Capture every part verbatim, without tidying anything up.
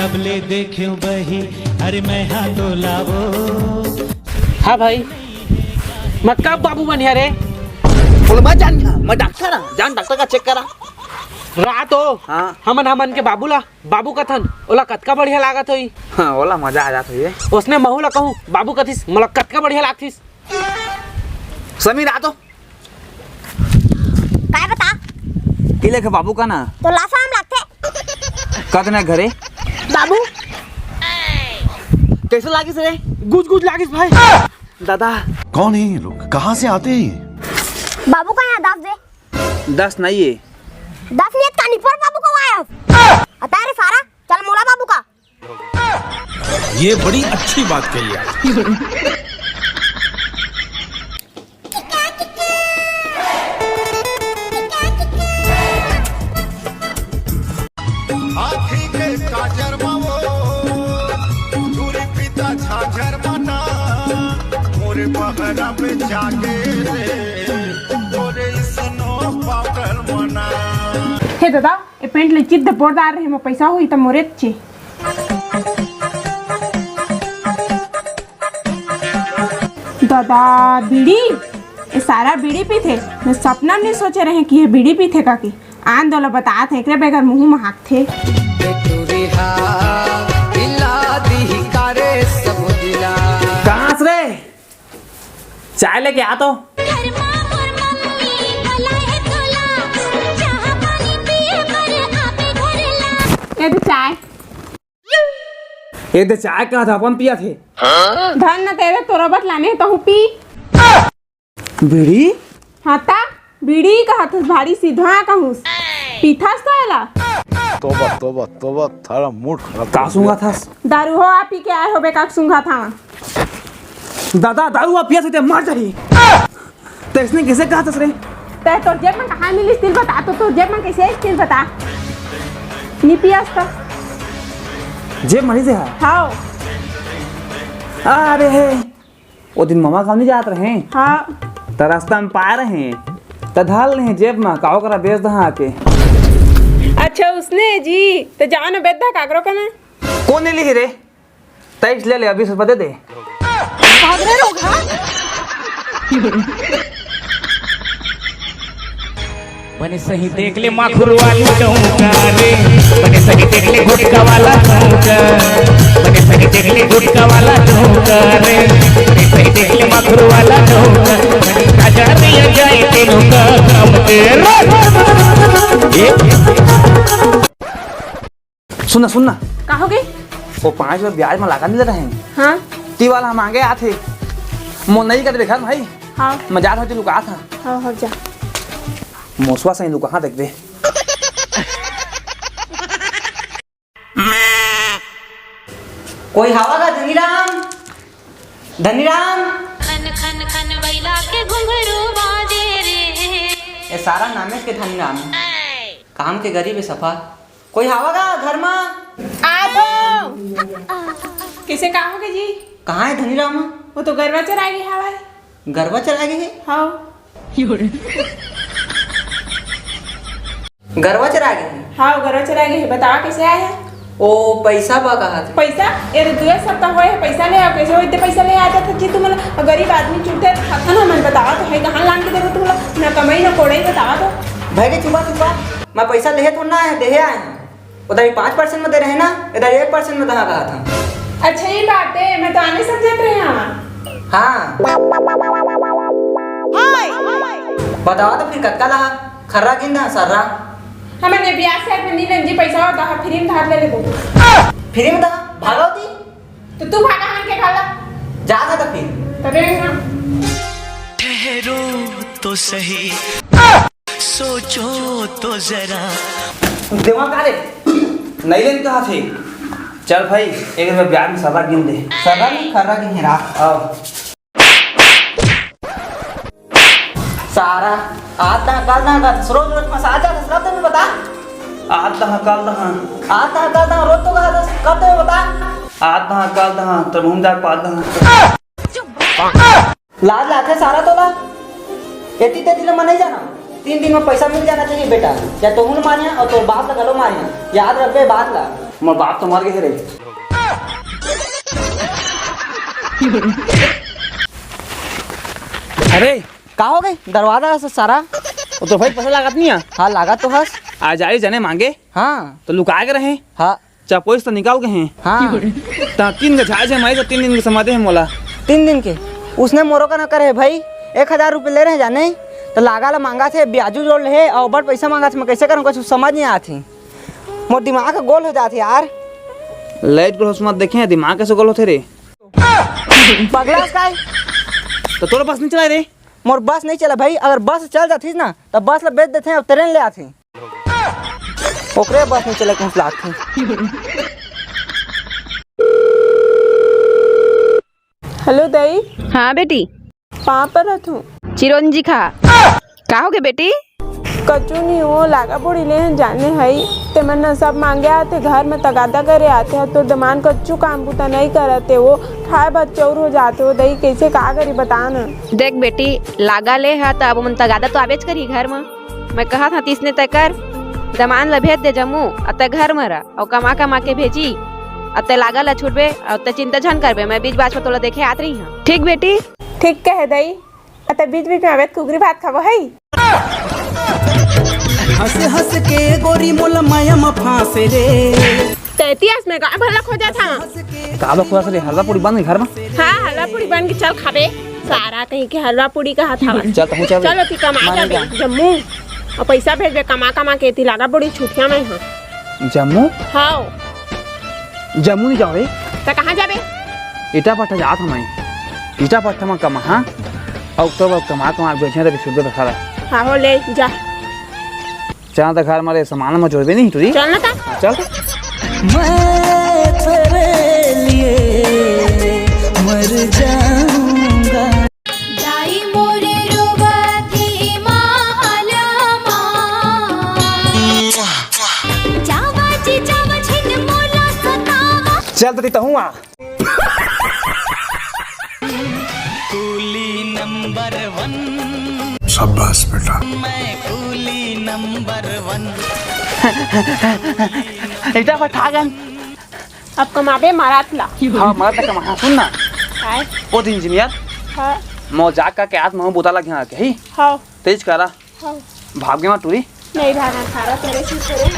अब ले देखे बही, अरे मैं हाँ तो लावो। हाँ भाई, मैं कब बाबू बनिया रे? बोल, मैं जान, मैं डॉक्टर हाँ, जान डॉक्टर का चेक करा। रात हो, हाँ। हमन हमन के बाबू ला बाबू कथन, ओला कतका बढ़िया लागत होही। हाँ, ओला मजा आ जात होही। ओसने महू ला कहूँ बाबू कथिस, मोला कतका बढ़िया लागथिस। समीर, आ तो। काय बता? की लेखे बाबू का ना? तो लाफा हम लागथे। कत ना घरे? बाबू। कैसे लागिस रे? गुज गुज लागिस भाई। दादा। कौन है ये लोग? कहाँ से आते हैं ये? बाबू का यहाँ दस दे। दस नहीं है। दस नहीं है, कानी पर बाबू का आया। अता रे सारा, चल मोला बाबू का। ये बड़ी अच्छी बात कही आप। हाथी के काजर मा वो, चूरी पीता झांझर मना, मोरे बहरा में जागे रे, तोरे स्नो पाउडर मना। हे दादा, ए पेंट ले चित दे बोरदार रहे, मैं पैसा होई त मोरे चे। दादा, बीड़ी? ए सारा बीड़ी पीथे? मैं सपना में नहीं सोचे रहे कि ये बीड़ी पीथे का की। आन दो ला बतात हे, एकरे बगैर मुंह महकथे। कहाँ से रे? चाय लेके आ तो। ये दे चाय। ये दे चाय का था, अपन पिया थे। धन न तेरे तोरा बतलाने तो हूँ पी। बीड़ी? हाँ ता, बीड़ी कहत हस, भारी सीधा कहूस। पीथस तो एला। तोबा, तोबा, तोबा, थारा मूड खराब का कर सूंघा दिया। थस? दारू हो, आप पी के आए होबे, का सूंघा था? दादा, दारू आप पिया सकते, मर जाही। तो इसने कैसे कहा था रे? ते तोर जेब में कहाँ मिली स्टील बता, तो तोर जेब में कैसे स्टील बता? नी पियस तो। जेब मरी से है? हाओ। अरे हे। ओ दिन ममा गाँव नहीं जात रहे। हाँ। त रास्ता में पाए रहे, त धाल रहे जेब में, काओ करा बेच दहा आके। अच्छा, उसने जी, त जाओ ना बेच दहा काकरो का ना। कौन नहीं ली रे? तेईस ले ले, अभी से दे दे। भाग रे लोग, हाँ? बने सही देख ले माखुर वाली डौका रे, बने सही देख ले गुटका वाला डौका, बने सही देख ले गुटका वाला डौका रे, बने सही देख ले माखुर वाला डौका, बने राजा रे जाए तेनू का काम तेरा। ये सुन ना, सुन ना। का हो गई? वो पाँच रुपया ब्याज में लगा नहीं रहे हैं। हाँ। ती वाला हम आगे आथे। मोर नहीं कर देखा भाई। हाँ। मैं जात होती लुका था। हाँ, हाँ, जा। मोसवा सही लुका, हाँ, देख दे। कोई हवा का धनीराम? धनीराम? खन खन खन बैला के घुंघरू बाजे रे। ये सारा नामे के धनीराम। काम के गरीब है सफा। कोई हावय गा घर मा? आ तो। कइसे का होगे जी? कहाँ हे धनीराम? वो तो गरवा चराय गे हावय। गरवा चराय गे हे? हव। गरवा चराय गे हे? हव, गरवा चराय गे हे। बतावा कइसे आय हे? ओ, पइसा बर कहा थे। पइसा? ये तो दुए सप्ताह होय हे, पइसा ले आव। कइसे होय ते पइसा ले आ जात जी तुमन? गरीब आदमी चुरथे खाथन हमन, बतावा तो हे, कहाँ लान के देबो तुमला? ना कमई ना कोड़ई, बतावा तो। भई गे चुपा चुपा, मैं पइसा लेहे थोड़ ना आय, देहे आय हंव। उधर ही पाँच percent में दे रहे ना, इधर एक percent में दहा कहा था। अच्छा, ये बात हे, मैं तो आने समझत रहे हंव। हाँ। बतावा तो फिर कतका लहा? खर्रा गिन दहा, सर्रा। हमन ये ब्याज से अपने नीलम जी पइसा होता है, free में धार ले लेबो। Free में दहा, भागो दी। तो तू भागा हमन के घर ला। जा था तो फिर। तबे ना। ठहरो तो सही, सोचो तो जरा। दिमाग का रे? नहीं लेन कहा थे। चल भाई, एक रुपया ब्याज में सर्रा गिन दे। सर्रा नहीं, खर्रा गिन हे रा। आओ। सारा, आज ना, कल ना, कल, रोज, रोज मसाज जात हस, कब देबे बता? आज ना, कल ना। आज ना, कल ना, रोज तो कहा था, कब देबे बता? आज ना, कल ना, तब हम जा पात ना। लाज लागथे सारा तोला? एती तेती ले मैं नहीं जाना। तीन दिन में पैसा मिल जाना चाहिए बेटा, या तो हूँ मानिया और तोर बाप ला घलो मानिया। याद रखबे बात ला। मोर बाप तो मर गे रे। अरे, का हो गे? दरवाजा से सारा। वो तो भाई पैसा लागत नहीं है। हाँ, लागत तो हस। आज आई जने मांगे। हाँ। तो लुका के रहे। हाँ। चपोइस तो निकाल के हैं। हाँ। ता तीन के झाय झाय माई तो तीन दिन के समाधे है मोला। तीन दिन के? उसने मोरो का न करे है भाई। एक हजार रुपये ले रहे जाने, तो लागा ला मांगा थे, ब्याजू जोड़ ले है और बड़ पैसा मांगा थे। मैं कैसे करूँ, कुछ समझ नहीं आती। मोर दिमाग गोल हो जाथे यार। लाइट गोल होस मत देखे, दिमाग कैसे गोल होथे रे? पगला हस काय? तो तोर बस नहीं चला रे? मोर बस नहीं चला भाई, अगर बस चल जातीस ना, तो बस ला बेच देथे और ट्रेन ले आथे। ओकरे बस नहीं चला, कुछ लागथे। हेलो दाई। हाँ बेटी। पाँव परत हूँ। चिरौंजी खा। का होगे बेटी? कछु नहीं हो, लागा पूड़ी ले हन जाने हई। ते मन न सब मांगे आथे घर में, तगादा करे आथे, तोर दमान कछु काम बूता नहीं करत हे, वो खाए बर चौर हो जाथे। वो दई कैसे का करी बता न। देख बेटी, लागा ले हा त अब मन तगादा तो आबेच करी घर में। मैं कहा था तीसने तय कर, दमान ला भेज दे जम्मू, अब तय घर में रह। अउ कमा कमा के भेजी, अउ तै लागा ला छुटबे, अउ तै चिंता झन करबे, मैं बीच बाच में तोला देखे आत रही हूँ। ठीक बेटी? ठीक कहे दई, अउ तै बीच बीच में आबे त कुकरी भात खाबो हई। हंस हंस के गोरी मोला माया म फांसे रे। तैती अस में का भला खोजा था। का बकवास रे, हलवा पूड़ी बन घर में? हाँ, हलवा पूड़ी बन के चल खाबे। सारा कहीं के हलवा पूड़ी कहा था। चल, तहूँ चल। चलो, ती कमा माने जाबे, जा। जम्मू। अउ पैसा भेजबे कमा कमा के, ती लागा पूड़ी छुटिया में हाँ। जम्मू? हाँ। जम्मू नहीं जाओ रे। त कहाँ जाबे? ईटा भट्ठा जात हूँ मैं। ईटा भट्ठा में कमा, हाँ? अउ तो अब कमा कमा बेचे त बिस्कुट दे खा रहा। हाँ हो, ले जा। चल त घर मारे सामान में जोड़बे नहीं टूरी। चल ना ता। हाँ, चल। मैं तेरे लिए मर जाऊंगा। दाई मोरे रोवथे महल मा। जावा जी जावा झिन मोला सतावा। चल त तहूँ आ। कूली नंबर वन। शाबाश बेटा। मैं कूली नंबर वन। ईटा भट्ठा गन। अब कमाबे मरात ला। हाँ, मरात ला कमा। हाँ, सुन ना। काय? ओ दिन इंजीनियर। हाँ। मो जाग का के आज महू बुता लग यहाँ के ही। हाँ। तेज करा। हाँ। भाग गया टूरी। नहीं भागा, सारा तेरे से तेरे।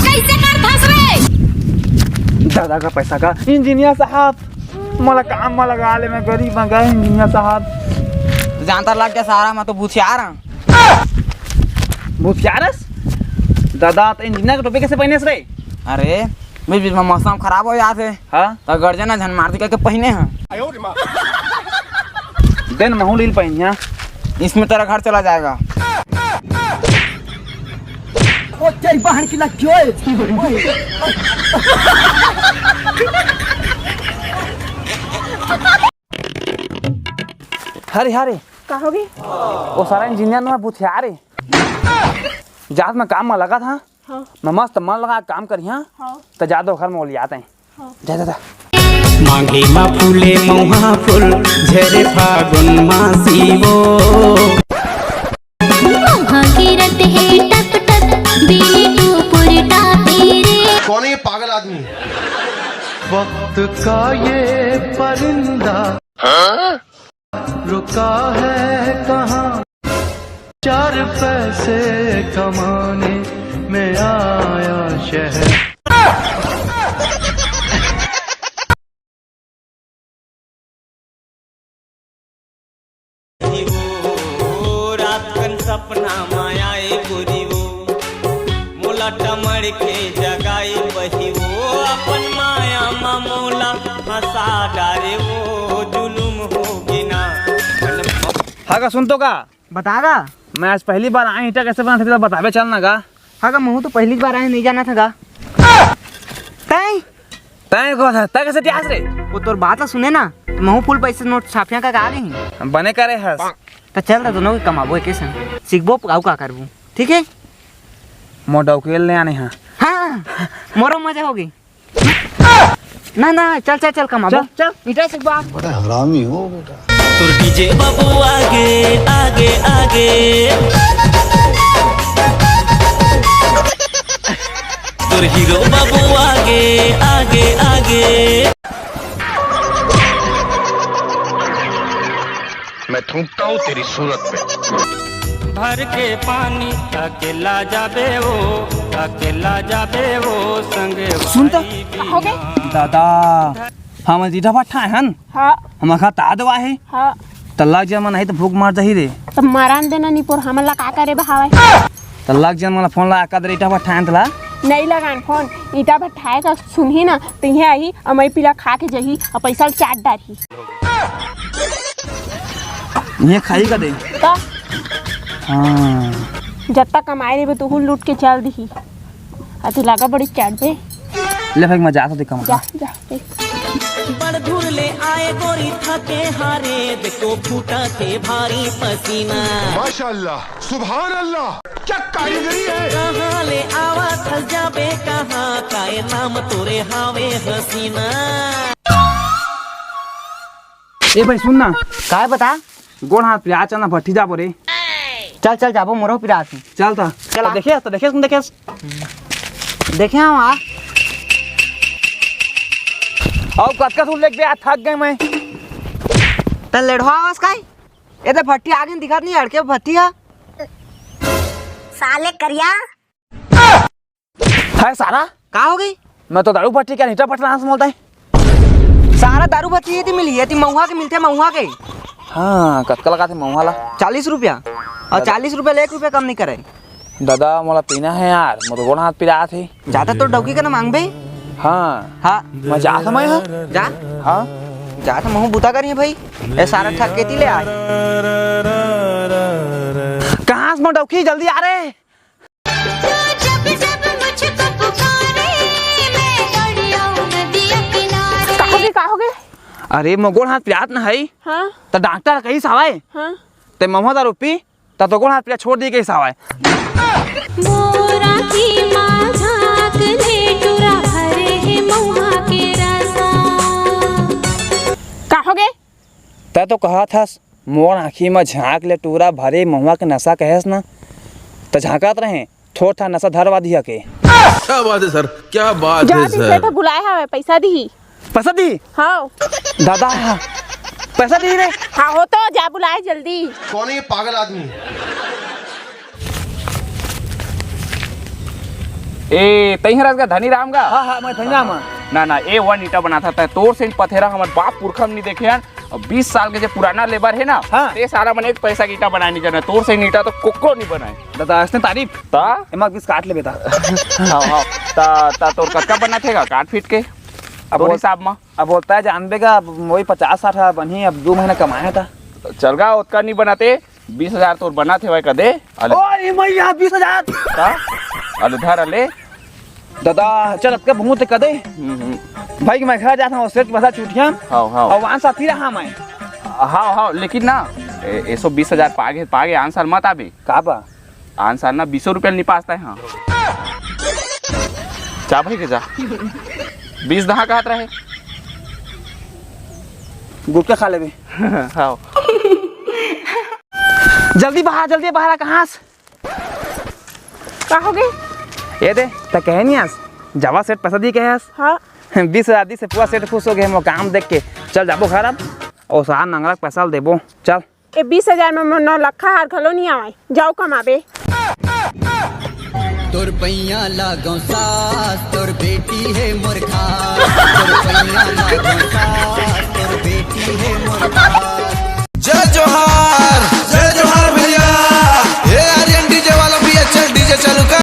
कैसे कर फंस रे? दादा का पैसा का इंजीनियर साहब, मोला काम में लगा ले, मैं गरीब में गए इंजीनियर साहब। जानता लग गया सारा, मैं तो भूसियार हूँ। भूसियारस? दादा, त इंजीनियर के टोपी कैसे पहने रे? अरे, बीच बीच में मौसम खराब हो जाथे। हाँ? त गर्जना झन मार दी करके पहने हैं। देन महू लील पहनिया। इसमें तेरा घर चला जाएगा। ओ तेरी बहन की लग गई। हरे, हरे। का होगे? ओ सारा इंजीनियर ना भूतिया रे। जात में काम में लगा था। हाँ। मैं मस्त मन लगा काम करिया। हाँ। त जा दो घर में ओलियात हैं। हाँ। जा, जा, जा। मांगी मा फूले मौहा फूल, झरे फागुन मासी वो। मौहा गिरत हे टप टप, बिल्ली टुपुर ताके रे। कौन है ये पागल आदमी? वक्त का ये परिंदा। हाँ? रुका है कहाँ? चार पैसे कमाने में आया शहर। वो रात कन सपना मा आए गोरी वो, मोला टमड़ के जगाए बही वो, अपन माया मा मोला फंसा डारे वो, जुलुम हो गे ना। हाँ का, सुन तो का? बता गा। मैं आज पहली बार आया, ईंटा कैसे बनाथे, बताबे चल ना गा। हाँ गा, महू तो पहली बार आया, नहीं जाना था गा। तैं? तैं को था, तैं कैसे त्यास रे? वो तोर बात ला सुने ना, तो महू फुल पैसे नोट छापिया का, का आ गई। बने करे हस। त चल त दोनों के कमाबो एके संग। सीखबो, अउ का करबो। ठीक है? मोर डौकेल ने आने हाँ। हाँ, मोरो मजा होगी। ना, ना, चल, चल, चल, कमाबो। चल, चल। ईंटा सीखबो। बड़ा हरामी हो बेटा। तोर डीजे बाबू आगे, आगे, आगे। और हीरो बाबू आगे, आगे, आगे। मैं थूकता हूँ तेरी सूरत पे। भर के पानी अकेला जाबे ओ, अकेला जाबे ओ संग। सुन तो। हो गए। दादा, हम ईटा भट्ठा हन। हाँ। हम खा ता दवा है। हाँ। तल्ला जन मन नहीं तो भूख मर जाही रे। तब मारान देना निपोर हमन ला का करे बहावे। तल्ला जन मन फोन ला का दे ईटा भट्ठा हन तला। नहीं लगान फोन। ईटा भट्ठाए का सुनही ना, तो ये आई अमई पीला खा के जही और पैसा चाट डारही। ये खाई का दे। तो हाँ। जत्ता कमाए रहिबे तुहू लूट के चल दिही। अति लागा बड़ी चाट बे। ले भाई, मजा आता देखा जा। जा। बड़ दूर ले आए गोरी थके हारे, देखो फूटा थे भारी पसीना। माशाल्लाह, सुभान अल्लाह, क्या कारीगरी है। कहाँ ले आवा थस जाबे कहाँ, काय नाम तोरे हावे हसीना। ए भाई सुन ना। काय बता? गोड़ हाथ पिरा, चल ना भट्ठी जाबो रे। चल चल जाबो, मोरो पिरात हे। चल ता। चला। तो देखे, तो देखे, सुन देखे। देखे हम आ। अब कतका दूर लेके गया, थक गए मैं। त लेढ़वा आवाज काय? ए दे भट्ठी आगे दिखत नहीं, अड़के भट्ठी है। साले करिया। है सारा। का हो गई? मैं तो दारू भट्ठी क्या ईटा भट्ठा से बोलता है। सारा दारू भट्ठी ये थी मिली, ये थी महुआ के मिलते, महुआ के। हाँ, कतका लगा थे महुआ ला? चालीस रुपया। और चालीस रुपया ले एक रुपया कम नहीं करे। दादा, मोला पीना है यार, मोर गोड़ हाथ पिरात हे। ज्यादा तो डौकी का ना मांगबे। हाँ। हाँ। मैं जा समय है। जा। हाँ। जा तो महू बुता करिए भाई। ए सारा ठग के ती ले आए। कहाँ से मैं डौकी, जल्दी आ रे। जब जब मुझको पुकारे, मैं दौड़ी आऊं नदिया किनारे। का हो गए, का हो गए? अरे, मोर गोड़ हाथ पिरात न है। हाँ। तो डॉक्टर कही सवाए। हाँ। ते महुआ दारू पी, त तो गोड़ हाथ पिरा छोड़ दी कही सवाए। मोरा की माँ झांक ले टूरा भरे है महुआ के रसा। का हो गए? तै तो कहा थस, मोर आँखी म झांक ले टूरा भरे महुआ के नशा कहेस न, त झांकत रहे, थोर था नशा धरवा दिया के। क्या बात है सर, क्या बात जा है दी सर। सेठ बुलाए हवे, पैसा दी। पैसा दी? हाँ। दादा, पैसा दी रे। हाँ हो तो जा बुलाए जल्दी। कौन है ये पागल आदमी? ए, तई हरस का धनी राम का? हाँ, हाँ, मैं धनी राम। ना, ना, ए वन ईटा बनाथा। तोर से पथेरा हमर बाप पुरखा म नहीं देखे हन। अब बीस साल के जे पुराना लेबर है ना, हाँ। ते सारा मन एक पैसा के ईटा बनाए नहीं जाना। तोर से ईटा तो कोकरो नहीं बनाए। दादा, असने तारीफ। ता? एमा बीस काट लेबे ता। हाँ, हाँ। ता, ता तोर कतका बनाथे गा, काट फीट के? अब तोर वो- हिसाब म? अब बोलता है, जानबे का, अब वही पचास साठ हजार बनही, अब दो महीना कमाए था। चल गा, ओतका नहीं बनाते, बीस हजार तोर बनाथे वही का दे। अले, ओए मैया, बीस हजार। ता? अले धर, अले। दादा, चल, अतका बहुत कर दे। हम्म, हम्म। भाई, मैं घर जाता हूँ, सेठ बसा छुट्टियाँ। हाँ, हाँ। और वहाँ साथी रहा मैं। हाँ, हाँ, लेकिन ना, ए, ए सौ बीस हजार पागे, पागे आन साल मत आबे। का बा? आन साल ना बीसो रुपया नहीं पासता है, हाँ। जा भाई के जा। बीस दहा कहत रहे। गुटखा खा लेबे। हाँ। जल्दी बाहर, जल्दी बाहर आ, कहाँ से? का हो गए? ये दे, त कहे नहीं आस, जावा सेठ पैसा दी कहे आस। हाँ। बीस हजार दी से पूरा सेठ खुश हो गए, हम काम देख के। चल जाबो घर अब, और सारा नंगरा के पैसा देबो। चल। ए बीस हजार में मोर नौ लखा हार घलो नहीं आवे। जाओ कमाबे। तोर पैया लागो सास, तोर बेटी है मोर खास। तोर पैया लागो सास, तोर बेटी है मोर खास।